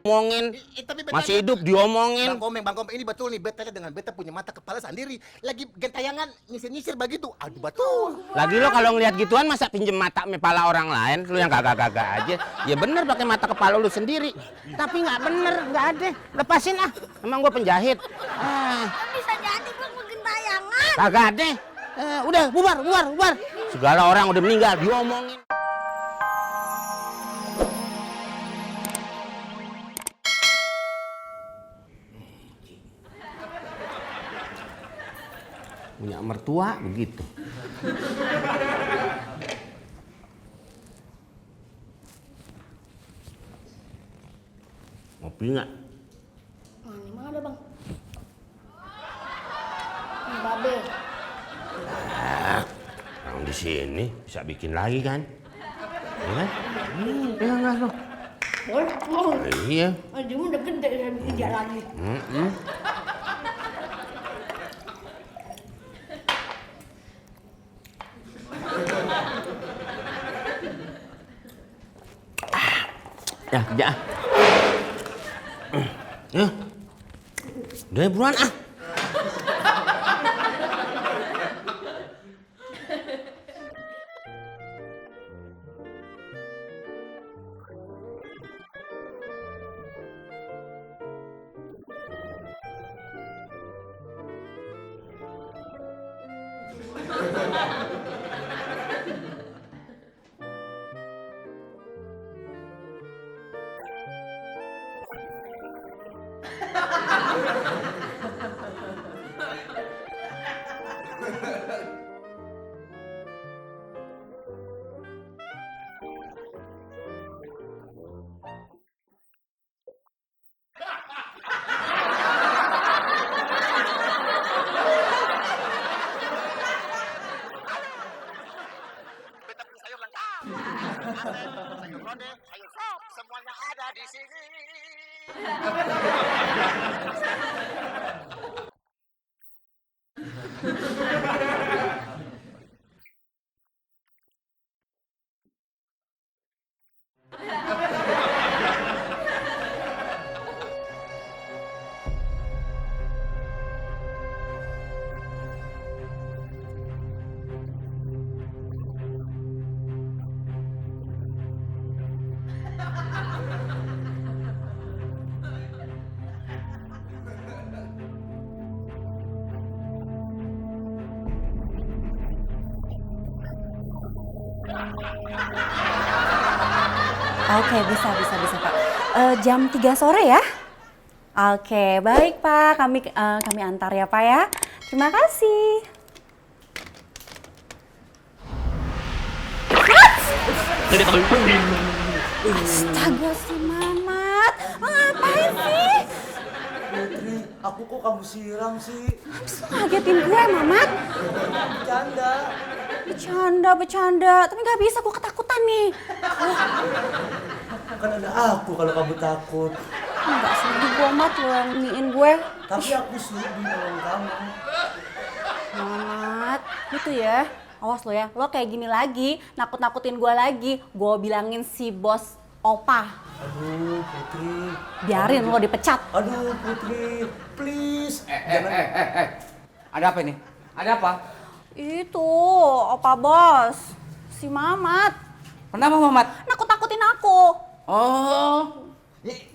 diomongin. Tapi Masih hidup diomongin. Bang Komeng, ini betul nih, beta dengan beta punya mata kepala sendiri. Lagi gentayangan nyisir-nyisir begitu. Aduh betul. Lagi lo kalau ngelihat gituan masa pinjem mata kepala orang lain, lu yang kagak-kagak aja. Ya bener pakai mata kepala lu sendiri. Tapi nggak bener, nggak ada. Lepasin ah. Emang gua penjahit. Bisa jadi bang gentayangan. Kagak ada. Udah bubar. Segala orang udah meninggal diomongin. Punya mertua begitu. Ngopi nggak? Emang ada bang? Ini babe. Orang di sini bisa bikin lagi kan? Ya kan? Pegang gas lo. Mau. Iya. Aduh udah gede saya bikin dia lagi. Ya, kerja ah. Ya. Udah buruan ah. Sayur ronde, sayur sop, semuanya ada di sini. Oke, bisa Pak. Jam 3 sore ya? Oke, baik Pak. Kami antar ya Pak ya. Terima kasih. Astaga si Mamat, ngapain sih? Putri, aku kok kamu siram sih? Ngagetin gue Mamat. Bercanda. Tapi nggak bisa, gue ketakutan nih. Kan ada aku kalau kamu takut. Enggak sedih gue Mat, lo yang iniin gue. Tapi aku sedih nolong kamu. Mamat, gitu ya. Awas lo ya, lo kayak gini lagi, nakut-nakutin gue lagi. Gue bilangin si bos Opa. Aduh Putri. Biarin lo dipecat. Aduh Putri, please. Ada apa ini? Ada apa? Itu, Opa bos. Si Mamat. Kenapa Mamat? Nakut-nakutin aku. Oh,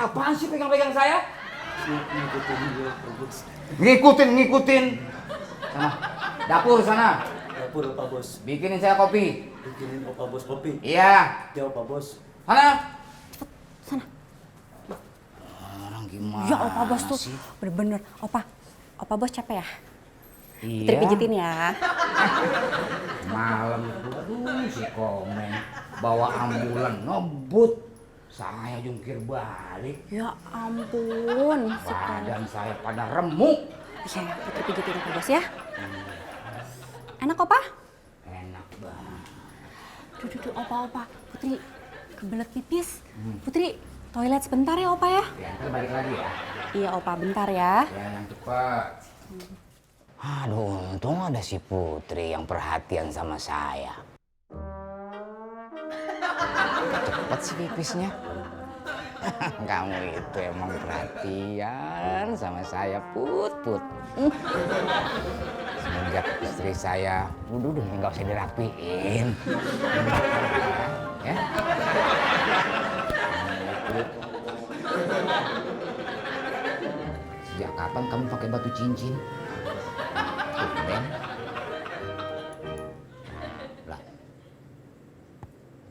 apaan sih pegang-pegang saya? Ngikutin. Ngikutin. Sana, dapur sana. Dapur Opa Bos. Bikinin saya kopi. Bikinin Opa Bos kopi. Iya. Ya Opa Bos. Sana. Sana. Orang gimana? Ya Opa bos tuh, sih? bener-bener. Opa bos capek ya? Iya. Putri pijitin ya. Malam itu, aduh si Komeng bawa ambulan ngebut. Saya jungkir balik. Ya ampun. Badan saya pada remuk. Iya, Putri pijitin Opa bos ya. Enak Opa? Enak banget. Duh, Opa. Putri kebelet pipis. Putri toilet sebentar ya Opa ya? Ya, ntar balik lagi ya. Iya Opa, bentar ya. Ya, yang cepat. Aduh, untung ada si Putri yang perhatian sama saya. Cepet sih pipisnya. Kamu itu emang perhatian sama saya, Put. Semenjak istri saya, udah nggak usah dirapiin. Ya. Sejak kapan kamu pakai batu cincin? Ben. Lah.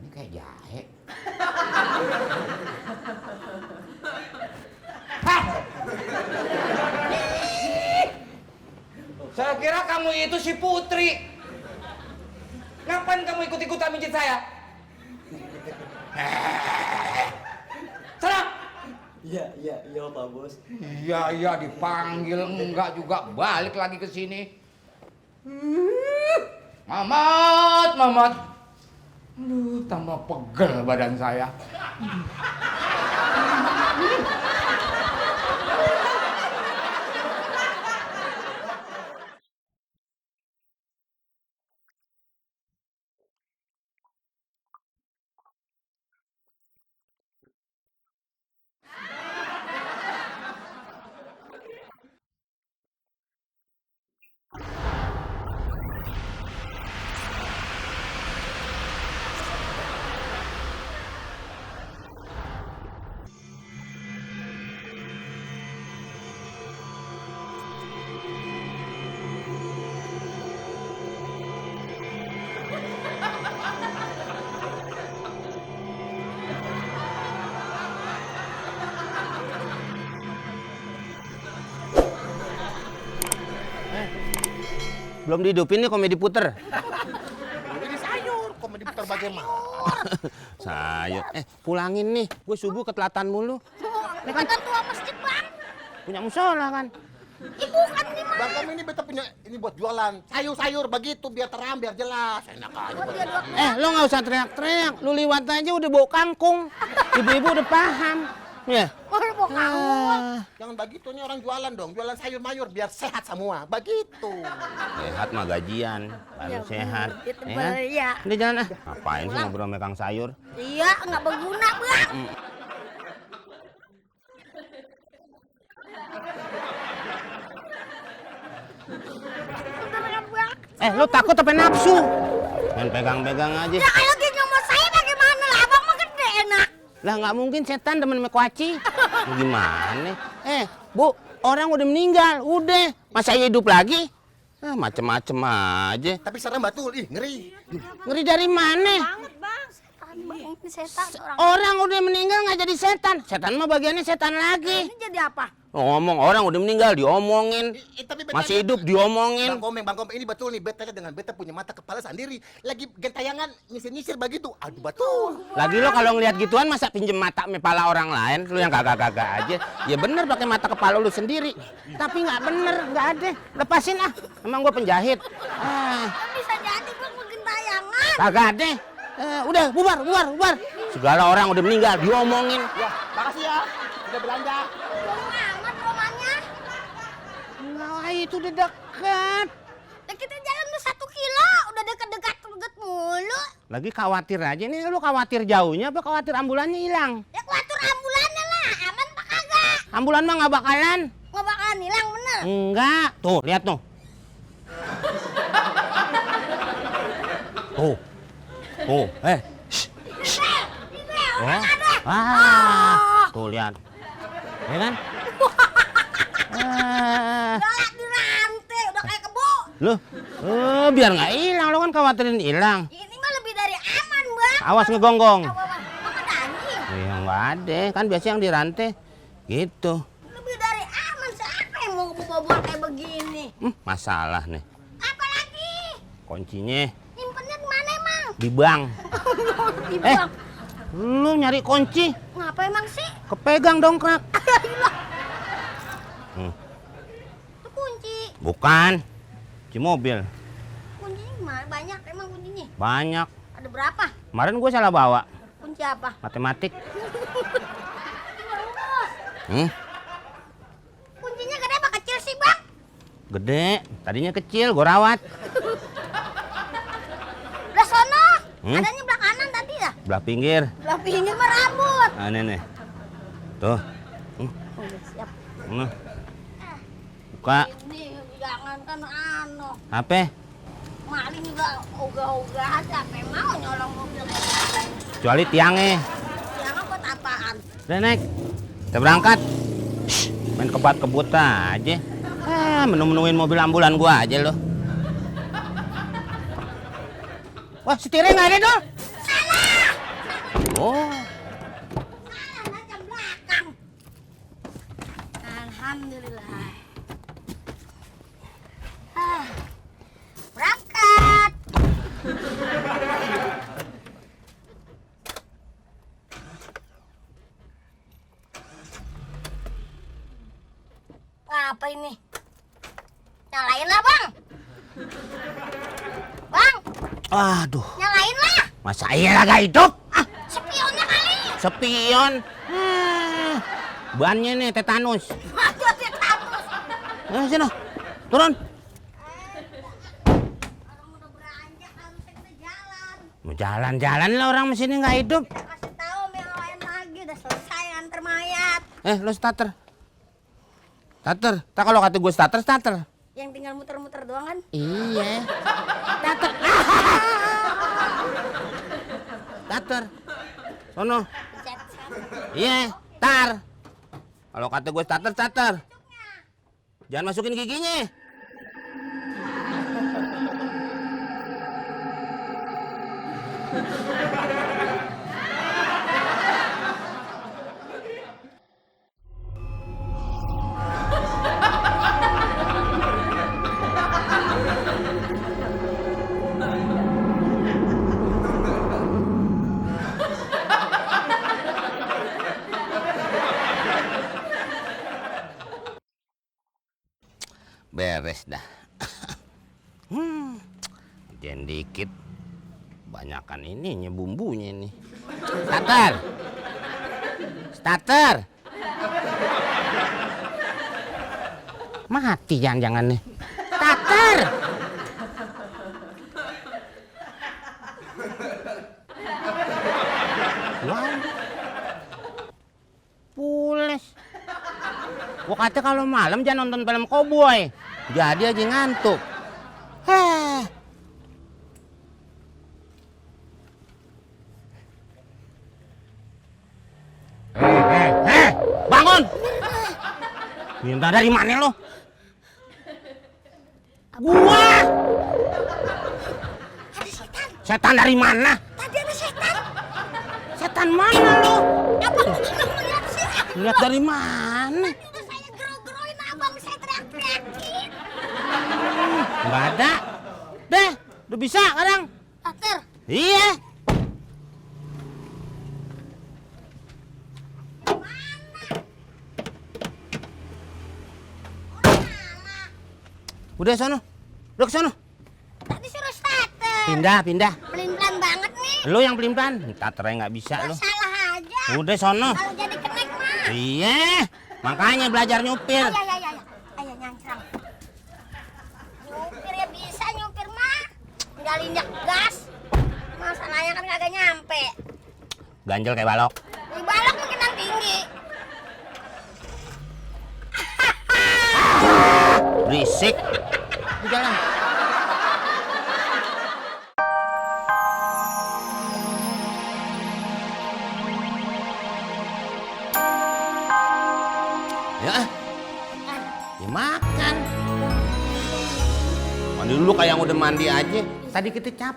Ini kayak jahe. Hah! Saya kira kamu itu si Putri. Ngapain kamu ikut-ikutan mijit saya? Sana! Iya Pak Bos. Iya dipanggil enggak juga balik lagi ke sini. Mamat. Aduh, tambah pegel badan saya. Belum dihidupin nih komedi puter. Ini sayur, kok mau diputar bagaimana? Sayur. Pulangin nih. Gue subuh ketelatan mulu. Ini kan tua masjid, Bang. Punya musola kan. Ibu kan nih, Bang. Bang kami ini beta punya ini buat jualan sayur begitu biar terang biar jelas. Enak aja. Lo nggak usah teriak-teriak. Lu liwat aja udah bau kangkung. Ibu-ibu udah paham. Ya. Udah mau kamu. Jangan begitu nih orang jualan dong, jualan sayur mayur biar sehat semua. Begitu. Sehat mah gajian. Baru sehat. Itu Ya kan? ya. Udah jalan ah. Ngapain sih ngobrol sama Kang Sayur? Iya, nggak berguna, Bang. Beneran, Bang. Lu takut apa nafsu? Main pegang-pegang aja. Ya kalau dia nyomot saya bagaimana lah, Abang mah gede enak. Lah nggak mungkin setan demen sama kuaci. Gimana? Bu, orang udah meninggal, udah. Masa hidup lagi? Macem-macem aja. Tapi serem betul, ih ngeri. Ngeri dari mana? Banget, Bang. Setan, Bang. Ini setan orang. Orang udah meninggal nggak jadi setan. Setan mah bagiannya setan lagi. Ini jadi apa? Ngomong orang udah meninggal diomongin. Tapi beta Masih hidup diomongin. Bang Komeng, ini betul nih, beta lihat dengan beta punya mata kepala sendiri. Lagi gentayangan nyisir-nyisir begitu. Aduh betul. Lagi lo kalau ngelihat gituan masa pinjem mata kepala orang lain, lu yang kagak-kagak aja. Ya bener pakai mata kepala lu sendiri. Tapi nggak bener, nggak ada. Lepasin ah. Emang gua penjahit. Kan bisa jadi Bang gentayangan. Kagak ada. Udah bubar. Segala orang udah meninggal diomongin. Ya, makasih ya. Udah belanja. Jauh amat rumahnya. Nah, itu udah dekat. Dan kita jalan udah 1 kilo, udah dekat-dekat mulu. Lagi khawatir aja nih, lu khawatir jauhnya apa khawatir ambulannya hilang? Ya kuatur ambulannya lah, aman apa kagak? Ambulan mah nggak bakalan. Nggak bakalan hilang bener. Enggak. Tuh, lihat tuh. Tuh. Tuh lihat. Ya kan? Galak dirantai, udah kayak kebo. Loh, biar nggak hilang, lo kan khawatirin hilang. Ini mah lebih dari aman, Bang. Awas ngegonggong. Apa ada anjing? Iya nggak ada, kan biasa yang dirantai. Gitu. Lebih dari aman, siapa yang mau kebobol kayak begini? Masalah nih. Apa lagi? Kuncinya Nyimpennya di mana emang? di bank. Di bang. Lu nyari kunci, Ngapa emang sih? kepegang dongkrak. Itu kunci. Bukan, kunci mobil. Kuncinya gimana? Banyak emang kuncinya. Banyak. Ada berapa? Kemarin gue salah bawa. Kunci apa? Matematik. Bos, kuncinya gede apa kecil sih, Bang? Gede, tadinya kecil, gue rawat. Udah sono. Adanya belah kanan tadi ya? Belah pinggir. Belah pinggir mah rambut. Nah, nih. Tuh. Udah siap. Nah. Buka Ini jangan kan anu. HP. Maling juga ogah-ogah aja. Apa mau nyolong mobil? Kecuali tiangnya. Yang buat apaan? Udah naik. Kita berangkat. Shh, main kebut-kebut aja. Menu-menuin mobil ambulan gua aja lo. Wah, setirnya nggak ada dong. Salah! Oh, Salah, macam belakang. Alhamdulillah. Berangkat. Apa ini? Nyalain lah, Bang. Bang, aduh. nyalain lah. Masa iya gak hidup? Spionnya kali. Sepion. Bannya nih tetanus. Waduh, dia tapus. Sini, turun. Orang udah beranjak, harusnya kita jalan. Mau jalan-jalan lah orang mesinnya nggak hidup. Kita kasih tahu yang lain lagi, udah selesai antar mayat. Lo starter. Starter. Tak kalau kata gue starter, starter. Yang tinggal muter-muter doang kan? Iya. Starter. Starter. Sono. Pencet satu. Iya, tar. Kalau kata gue starter, starter. Jangan masukin giginya. Beres dah. Jangan dikit. Banyakan ininya bumbunya ini. Starter. Starter. Mati jangan-jangan nih. Starter. Wah. Pules. Gua kata kalau malam jangan nonton film koboi. Jadi aja ngantuk. Heh. Bangun. Minta dari mana lo? Gua. Ada setan. Setan dari mana? Tadi ada setan. Setan mana lo? Abang juga melihat sih. Lihat dari mana? Udah saya gero-geroin abang, saya teriak-teriakin. Nggak ada. Deh, udah bisa kadang. Ater, Iya. Udah sono. Udah ke sono. tadi suruh starter. Pindah. Pelin-pelan banget nih. Lo yang pelin-pelan. Starternya nggak bisa lo. Salah aja. Udah sono. Kalau jadi kenek mah. Iya. Makanya belajar nyupir. Ya. Ayo nyancang. Nyupir ya bisa nyupir mah. Tinggal injak gas. Masalahnya kan kagak nyampe. Ganjel kayak balok. Di balok mungkin yang tinggi. Berisik. Di jalan. Ya makan. Mandi dulu kayak yang udah mandi aja. Tadi kita capek.